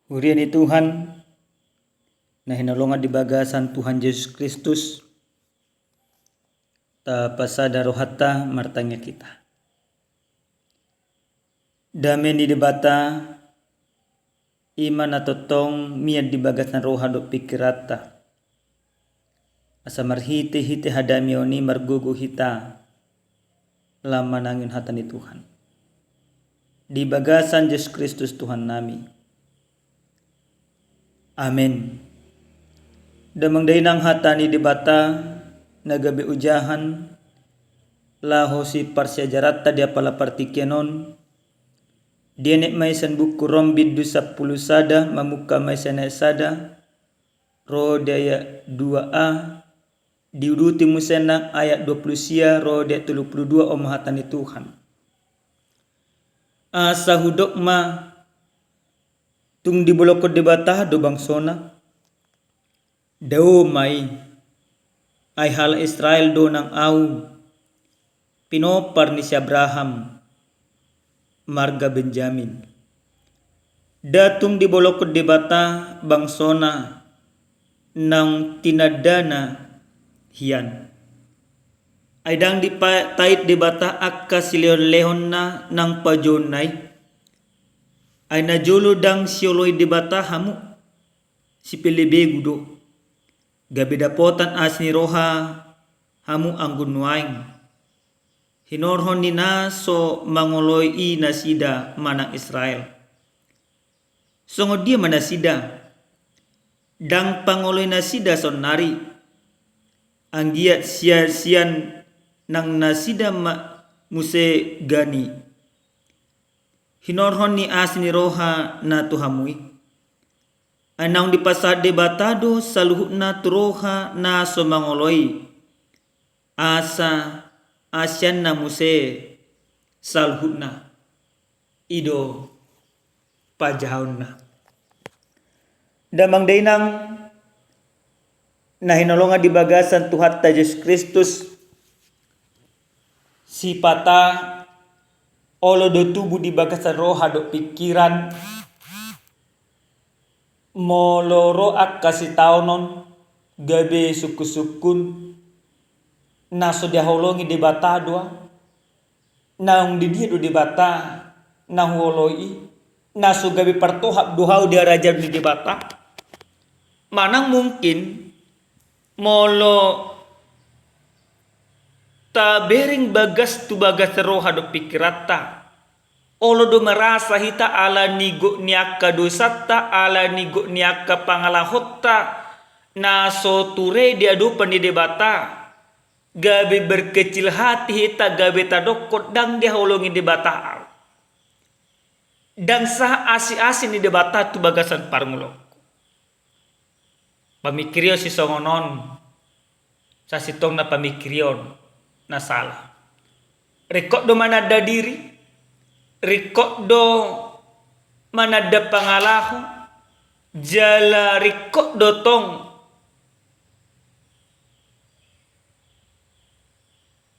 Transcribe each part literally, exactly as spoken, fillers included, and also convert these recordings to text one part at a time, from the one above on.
Huria ni Tuhan, na hinaholongan di bagasan Tuhan Jesus Kristus, tapasada rohanta martangiang hita. Dame ni Debata, i ma na tongtong mian di bagasan roha dohot pingkiranta. Asa marhite-hite hadameon i margogo hita, lam manangihon hata ni Tuhan. Di bagasan Jesus Kristus Tuhan nami. Amen. Damang dainang, hata ni Debata na gabe ojahan laho siparsiajaranta di apala partingkian on, dienet ma i sian buku Rom bindu sampulu sada, mamungka ma i sian ayat sada, ro di ayat dua a, diuduti muse nang ayat dua pulu sia ro di ayat tolu pulu dua, on ma hata ni Tuhan. Asa hudok ma, tung dibolongkon Debata do bangsona? Dao ma i, ai halak Israel do nang ahu, pinompar ni si Abraham, marga Benjamin. Nda tung dibolongkon Debata bangsona naung tinandana hian. Ai ndang dipa-, ditait Debata angka silehon-lehonna nang pajouonna i. Ai najolo ndang sioloi Debata hamu, sipelebegu do. Gabe dapotan asi ni roha hamu anggo nuaeng, hinorhon ni na so mangoloi i nasida manang Israel. Songon dia ma nasida? Ndang pangoloi nasida saonnari. Anggiat sian-sian nang nasida ma muse gani, hinorhon ni asi ni roha na tu hamu i. Ai naung dipasahat Debata do saluhutna tu roha na so mangoloi, asa asianna muse saluhutna. I do pajahaonna. Damang dainang na hinaholongan di bagasan Tuhanta Jesus Kristus, sipata olo do tubu di bagasan roha dohot pingkiran, molo ro angka sitaonon gabe sungkun-sungkun, na so dihaholongi Debata do ahu, naung di dia do Debata na huoloi i, na so gabe partohap do ahu di harajaon ni Debata? Manang mungkin molo tabereng bagas tu bagas roha dohot pingkiranta, olo do marasa hita ala ni gok ni angka dosanta, ala ni gok ni angka pangalahonta na so ture di adopan ni Debata, gabe berkecil hati hita, gabe tadokkon ndang dihaholongi Debata ahu. Ndang sahat asi-asi ni Debata tu bagasan parngoluonku. Pamingkirion sisongon on, sasintongna pamingkirion na sala. Ringkot do mananda diri, ringkot do mananda pangalaho, jala ringkot do tong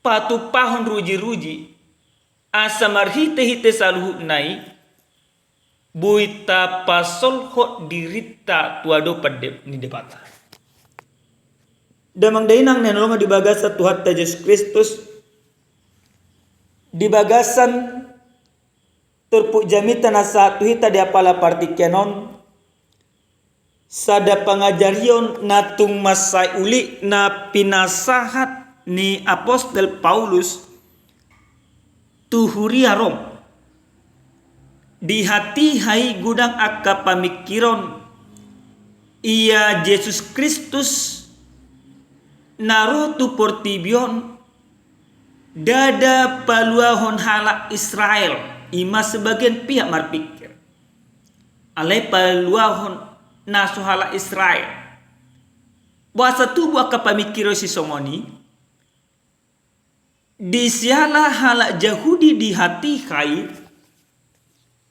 patumpahon ruji-ruji, asa marhite-hite saluhutna i boi tapasolhot dirinta tu adopan De-, ni Debata. Damang dainang na hinaholongan di bagasan Tuhanta Jesus Kristus, di bagasan turpuk jamita na sahat tu hita di apala partingkian on, sada pangajarion na tung mansai uli na pinasahat ni apostel Paulus tu huria Rom. Di hatiha i godang angka pamingkiron, ia Jesus Kristus na ro tu portibi on ndada paluahon halak Israel, i ma sebagian pihak marpingkir. Alai paluahon na so halak Israel. Boasa tubu angka pamingkiron sisongon i? Di siala halak Jahudi di hatiha i,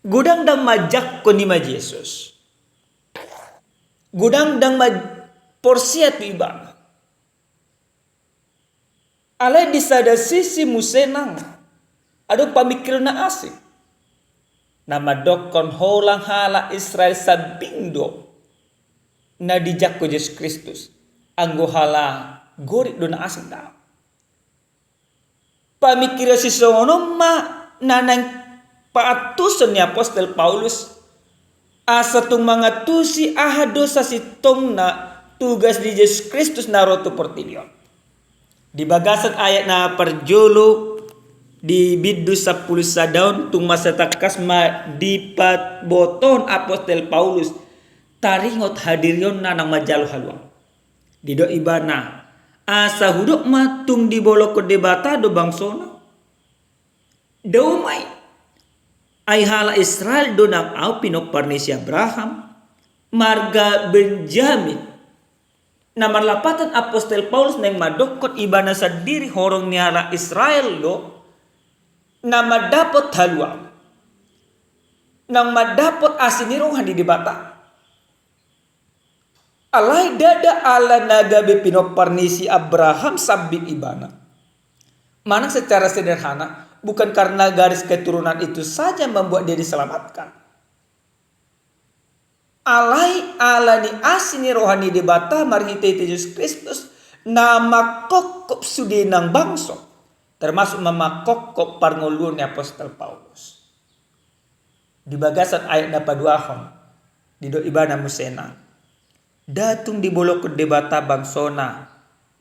godang ndang manjangkon i ma Jesus. Godang ndang ma-, porsea tu Ibana. Alai di sada sisi muse nang adong pamingkiron na asing. Na mandokkon holan halak Israel sambing do na dijangkon Jesus Kristus, anggo halak Gorik do na asing do. Pamingkiran sisongon on ma na naeng paantuson ni apostel Paulus, asa tung mangantusi aha do sasintongna tugas ni Jesus Kristus na ro tu portibi on. Di bagasan ayat na parjolo di bindu sampulu sada on, tung masa tangkas ma dipabotohon apostel Paulus taringot hadirionna naung manjalo haluaon. Didok ibana, asa hudok ma tung dibolongkon Debata do bangsona? Dao ma i. Ai halak Israel do nang ahu pinompar ni si Abraham, marga Benjamin. Na marlapatan apostel Paulus naeng mandokkon ibana sandiri horong ni halak Israel do na mandapot haluaon, naung mandapot asi ni roha ni Debata. Alai ndada ala na gabe pinompar ni si Abraham sambing ibana. Manang secara sederhana, bukan karena garis keturunan itu saja membuat dia diselamatkan. Alai ala ni asi ni roha ni Debata marhitehite Jesus Kristus na mangkokkop sude nang bangso, termasuk ma mangkokkop parngoluon ni apostel Paulus. Di bagasan ayat na paduahon, didok ibana muse nang, nda tung dibolongkon Debata bangsona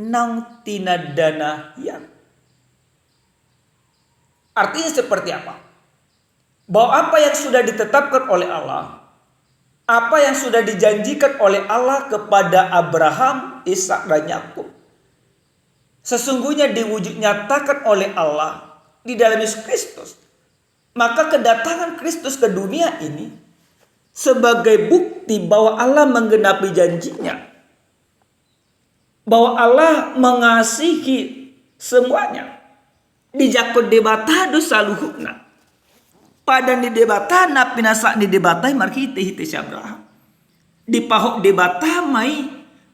naung tinandana hian. Artinya seperti apa? Bahwa apa yang sudah ditetapkan oleh Allah, apa yang sudah dijanjikan oleh Allah kepada Abraham, Ishak, dan Yakub, sesungguhnya diwujud nyatakan oleh Allah di dalam Yesus Kristus. Maka kedatangan Kristus ke dunia ini sebagai bukti bahwa Allah menggenapi janjinya, bahwa Allah mengasihi semuanya. Dijangkon Debata do saluhutna. Padan ni Debata na pinasahat ni Debata i marhitehite si Abraham. Dipahot Debata ma i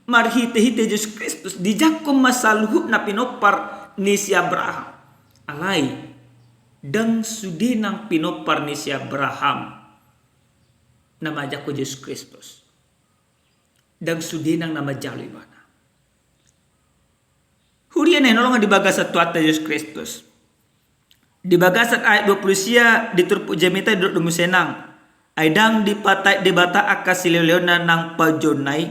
marhitehite Jesus Kristus, dijangkon ma saluhutna pinompar ni si Abraham. Alai, ndang sude nang pinompar ni si Abraham na manjangkon Jesus Kristus. Ndang sude nang na manjalo ibana. Huria na hinaholongan di bagasan Tuhanta Jesus Kristus. Di bagasan ayat dua pulu sia di turpuk jamita didok do muse nang, ai ndang dipataek Debata angka sileoleonna nang paujouonna i,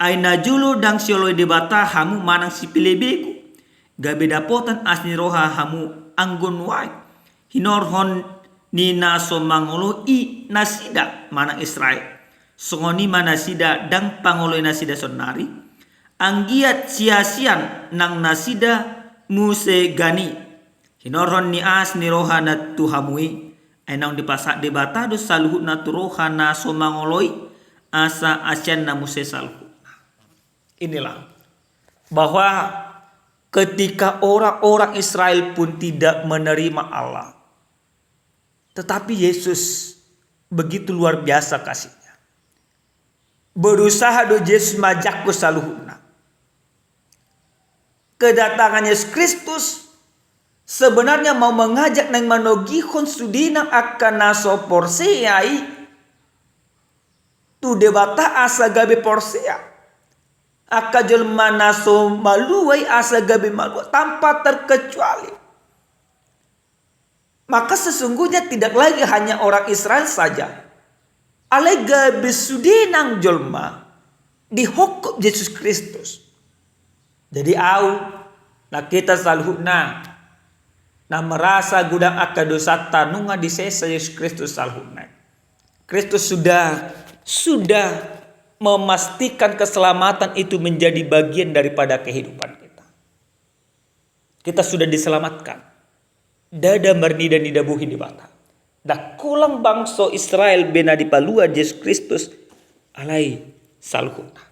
ai najolo ndang sioloi Debata hamu manang sipilebegu, gabe dapotan asi ni roha hamu anggo nuaeng, hinorhon ni na so mangoloi nasida manang Israel. Songon i ma nasida ndang pangoloi nasida saonari, anggiat siasian nang nasida muse gani, hinorhon ni asi ni roha na tu hamu i, ai naung dipasahat Debata do saluhutna tu roha na so mangoloi, asa asianna muse saluhutna. Inilah, bahwa ketika orang-orang Israel pun tidak menerima Allah, tetapi Yesus begitu luar biasa kasihnya. Berusaha do Jesus manjangkon saluhutna. Kedatangan Yesus Kristus sebenarnya mau mengajak nang manogihon sude nang angka na so porsea i tu Debata asa gabe porsea. Angka jolma na so malua i asa gabe malua tanpa terkecuali. Maka sesungguhnya tidak lagi hanya orang Israel saja. Alai gabe sude nang jolma dihophop Jesus Kristus. Jadi au, nang hita saluhutna, na merasa godang angka dosanta nunga disesa Jesus Kristus saluhutna. Kristus sudah, sudah memastikan keselamatan itu menjadi bagian daripada kehidupan kita. Kita sudah diselamatkan. Ndada marnida-nida bohi Debata. Ndang holan bangso Israel be na dipalua Jesus Kristus, alai saluhutna.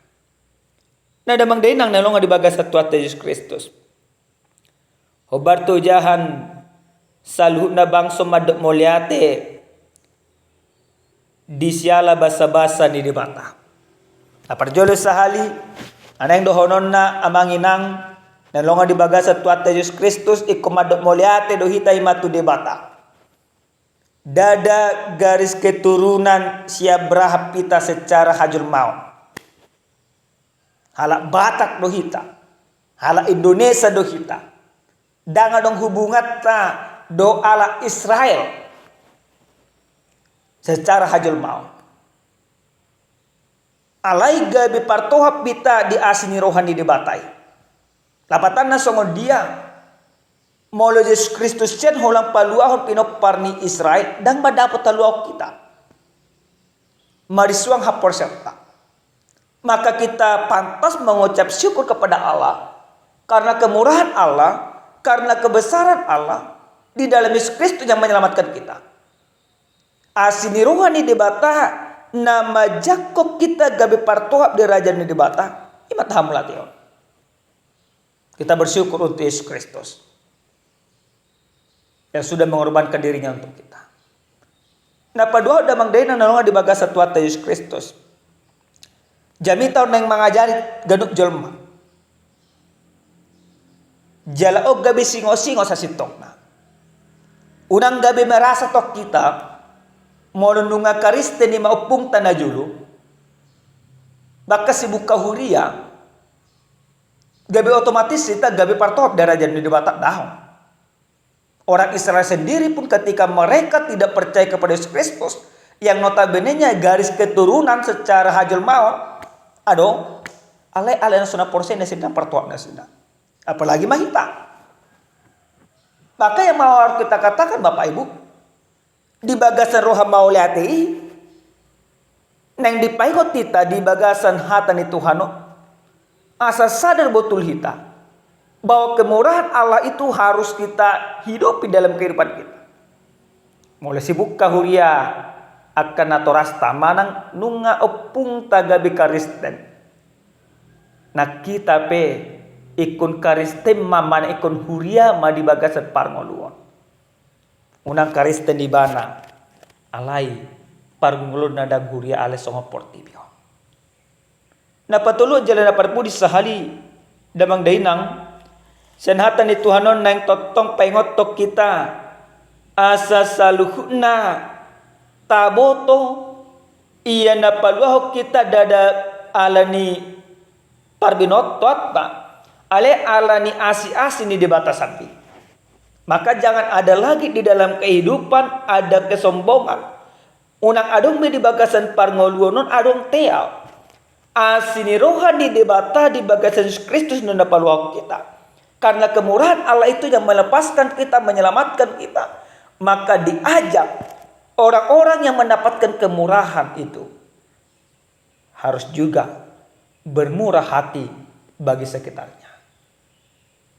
Na damang dainang na hinaholongan di bagasan Tuhanta Jesus Kristus. Hombar tu jahan saluhutna bangso mandok mauliate di siala basabasa ni Debata. Na parjolo sahali, na naeng dohononna amang inang, na hinaholongan di bagasan Tuhanta Jesus Kristus, ingkon mandok mauliate do hita i ma tu Debata. Ndada garis keturunan si Abraham hita secara hajolmaon. Halak Batak do hita, halak Indonesia do hita. Ndang adong hubunganta dohot halak Israel secara hajolmaon. Alai gabe partohap hita di asi ni roha ni Debata i. Lapatanna songon dia? Molo Jesus Kristus sian holan paluahon pinompar ni Israel, ndang mandapot haluaon hita. Marisuang haporseaonta. Maka kita pantas mengucap syukur kepada Allah karena kemurahan Allah, karena kebesaran Allah di dalam Yesus Kristus yang menyelamatkan kita. Asi ni roha ni Debata na manjangkon hita gabe partohap di raja ni Debata, i ma tahamauliatehon. Kita bersyukur untuk Yesus Kristus yang sudah mengorbankan dirinya untuk kita. Na paduahon damang dainang na hinaholongan di bagasan Tuhanta Yesus Kristus, jamita on naeng mangajari ganup jolma. Jala on gabe singosingo sasintongna. Unang gabe merasa tong hita, molo nunga Kristen i ma ompungta na jolo, bahkan sibuka huria, gabe otomatis hita gabe partohap di raja ni Debata, daong. Orang Israel sendiri pun ketika mereka tidak percaya kepada Yesus Kristus, yang notabenenya garis keturunan secara hajolmaon, adong, alai ala na so na porsea nasida, partohap nasida. Apalagi ma hita. Maka yang mau harus kita katakan, Bapak Ibu, di bagasan roha mauliate i, naeng dipaingot hita di bagasan hata ni Tuhan on, asa sadar botul hita bahwa kemurahan Allah itu harus kita hidupi dalam kehidupan kita. Molo sibuka huria angka natorasta manang nunga ompungta gabe Kristen, nang hita pe ingkon Kristen ma manang ingkon huria ma di bagasan parngoluon. Unang Kristen ibana, alai parngoluonna ndang huria, alai songon portibi on. Na patoluhon jala na parpudi sahali, damang dainang, sian hata ni Tuhan on naeng tongtong paingothon hita, asa saluhutna taboto, ia na paluahon hita ndada ala ni parbinotoanta, alai ala ni asi-asi ni Debata sandiri. Maka jangan ada lagi di dalam kehidupan ada kesombongan. Unang adong be di bagasan parngoluon on adong teal. Asi ni roha ni Debata di bagasan Jesus Kristus na paluahon hita. Karena kemurahan Allah itu yang melepaskan kita, menyelamatkan kita. Maka diajak orang-orang yang mendapatkan kemurahan itu harus juga bermurah hati bagi sekitarnya.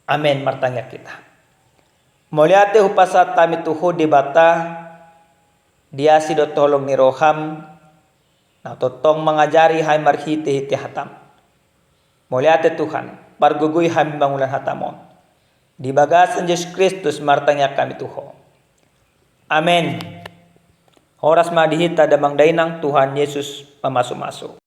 Amen. Martangiang hita. Mauliate hupasahat hami tu Ho Debata, di asi dohot holong ni roham, na tongtong mangajari hami marhite-hite hatam. Mauliate Tuhan, pargogoi hami mangulang hatam on. Di bagasan Jesus Kristus martangiang hami tu Ho. Amen. Horas ma di hita damang dainang, Tuhan Yesus mamasu-masu.